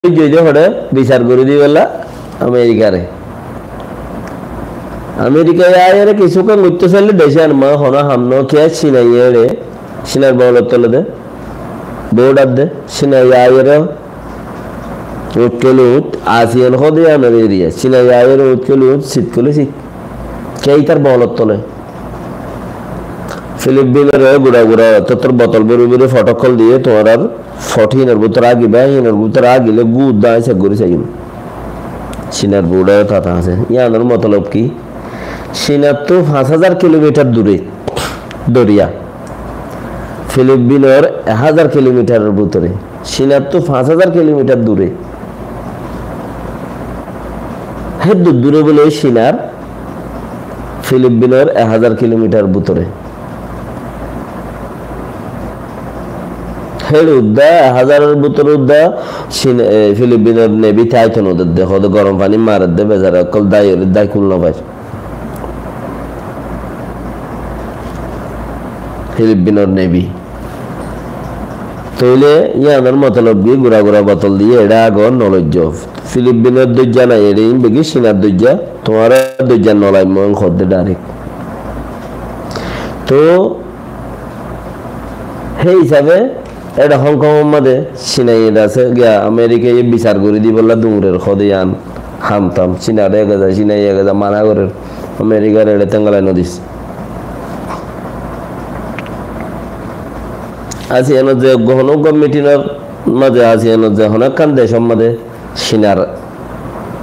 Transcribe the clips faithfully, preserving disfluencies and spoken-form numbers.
loijjé de hoçé bisar gorí dibálla Amerikare. Amerikaye aiyóre kissú ham goittó sailé decán ma hono ham no kiya Cinaye eçé, Cinar bogolor tole de, border de, Cinaye aiyóre uñth kole uñth, ASEAN hoó de yiánor eriya, Cinaye aiyóre uñth kole uñth, sit kole sit. Kiya itar bogolor tole. Filippinore gura gura tottor botol bóri bóri fot ókkol diyé, tuáñrar fot hínor bútore agiba, hínor bútore agilé gúu dá sek gorí saiyum. Cinar border tata asé. Yiánor motolob ki? Cinattú fañs házar kilomitar dure doriya. Filippinor ek házar kilomitaror bútore. Cinattú fañs házar kilomitar dure. Héddur dure bóle Cinar Filippinor ek házar kilomitar bútore. Héçe uddá, ek házaror bútore uddá Cin-, e, Filippinor nevi táito no der de, hoó de gorom faní marer de, besara ókkol dáiyore dái kúl no fair. Filippinor nevi. Tóile yiánor motolob ki, gura gura botol diyé, eçé agor no loijjó. Filippinor doijja nai, eçé iín begi Cinar doijja, tuáñrar doijja no laimmo, en hoó de direct. Tó hé hísabe eçé Hong Kong or mazé Cinaye eçé asé giya Amerikaye bisar gorí dibálla duñrer hoó de yián ham tam. Cinare ege za, Cinaye ege za mana gorer. Amerikare eçé tengalai no dis. ASEAN ot ze hono uggwá meeting or mazé, ASEAN ot ze hono ekkán decor mazé Cinar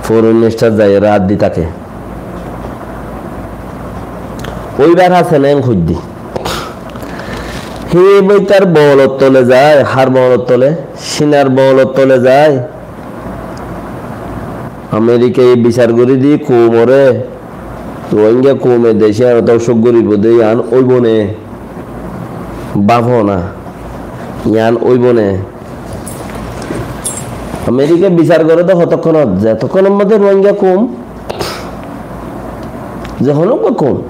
foreign minister zaiyóre át di táke. Óibar asé né en hoiddé. Hé bóitar bogolor tole zai, hár bogolor tole, Cinar bogolor tole zai. Amerikaye bisar gorí di koumore, Rohingya koume dec yiánot osuk goríbo de yián óibo né? Báfo na, yián óibo né? Amerikaye bisar goré de hotokkónot, zetokkónor mazé Rohingya koum, ze hono uggwá koum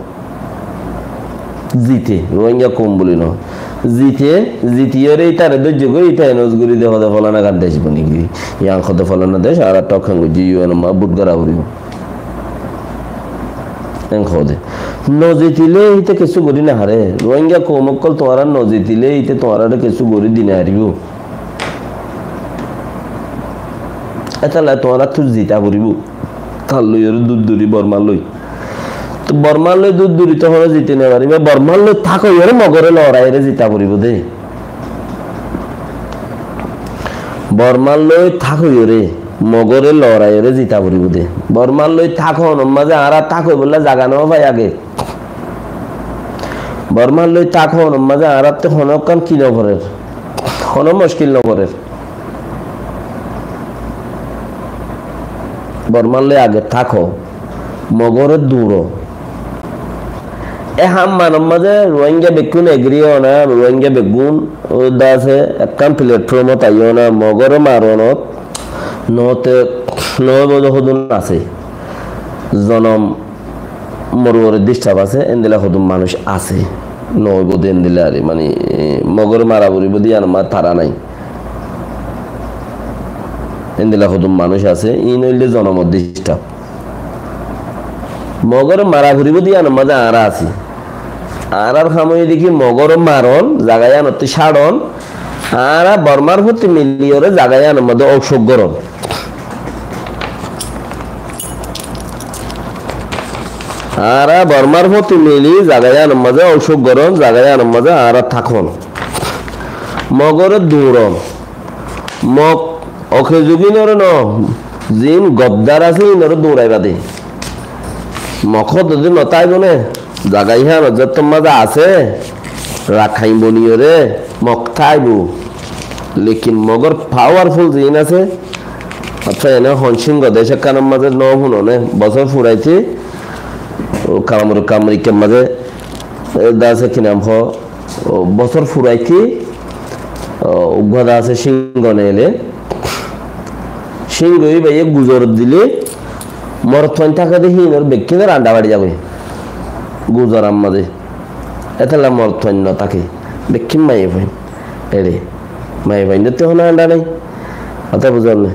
zite, Rohingya koum buli no, zite, zitiyóre ítare dóijje goi, ítaye nos gorí de hoó de fólana gán dec boni giyói, yián hoó de fólana dec, añára tok hán goijjí, U N or mazé bút gora foribo. En hoó de. No zitilé íte kessú gorí no fare. Rohingya koum ókkol tuáñra no zitilé íte tuáñrare kessú gorí di no faribo. Étalla tuáñrattú zita foribó. Tar loi ore dut duri, Bormar loi. Tó Bormar loi dut duri tó hono ziti no fariba. Bormar loi tákoiyore Mogore loraiyore zita foribó de. Bormar loi tákoiyore Mogore loraiyore zita foribó de. Bormar loi tákonor mazé añára tákoibolla zaga no fai age. Bormar loi tákonor mazé añárattú hono ekkán ki no forer, hono muckil no forer. Bormar loi age táko, Mogore duro. E hammanor mazé Rohingya bekkún agree ó na, Rohingya bekkún ó de asé, ekkán platformot aiyó na, Mogore maronot no te, no óibo de hodún asé. Zonom moribore disturb asé, endilla hodún manúic asé. No óibo de endilla ar, mani, Mogore mara foribó de yián ma tara nai. Endilla hodún manúic asé, iín óilde zonomor disturb. Mogore mara foribó de yiánor mazé añára así. Añárar ham óilde ki Mogore maron, zaga yiánottú cáron, añára Bormar fóti miliyore zaga yiánor mazé óusuk goron. Añára Bormar fóti mili zaga yiánor mazé óusuk goron, zaga yiánor mazé añára tákon. Mogore duñron. Mog oke zugínore no, ziín goddar asé, iínore duñraiba de. Mog hoddúr no táibo né? Zaga yiánot zettór mazé asé, Rakhain boniyore Mog táibo. Lekin Mogor powerful ziín asé, accá, ene hon Cíngo dec ekkánor mazé no fúno né, bosór furaité, ó, Kamruk, Kamrukkar mazé, e, de asé ki nam hoó, ó, bosór furaité, ó, uggwá de asé Cíngo neile. Cíngo íbaye guzor dile, morotfuain táke de híinor bekkúnor anda bari zagói. Guzorar mazé. Étella morotfuain no táke. Bekkún maiyafuain. Ere. Maiyafuain dótte hono anda nai. Hotá buzón né?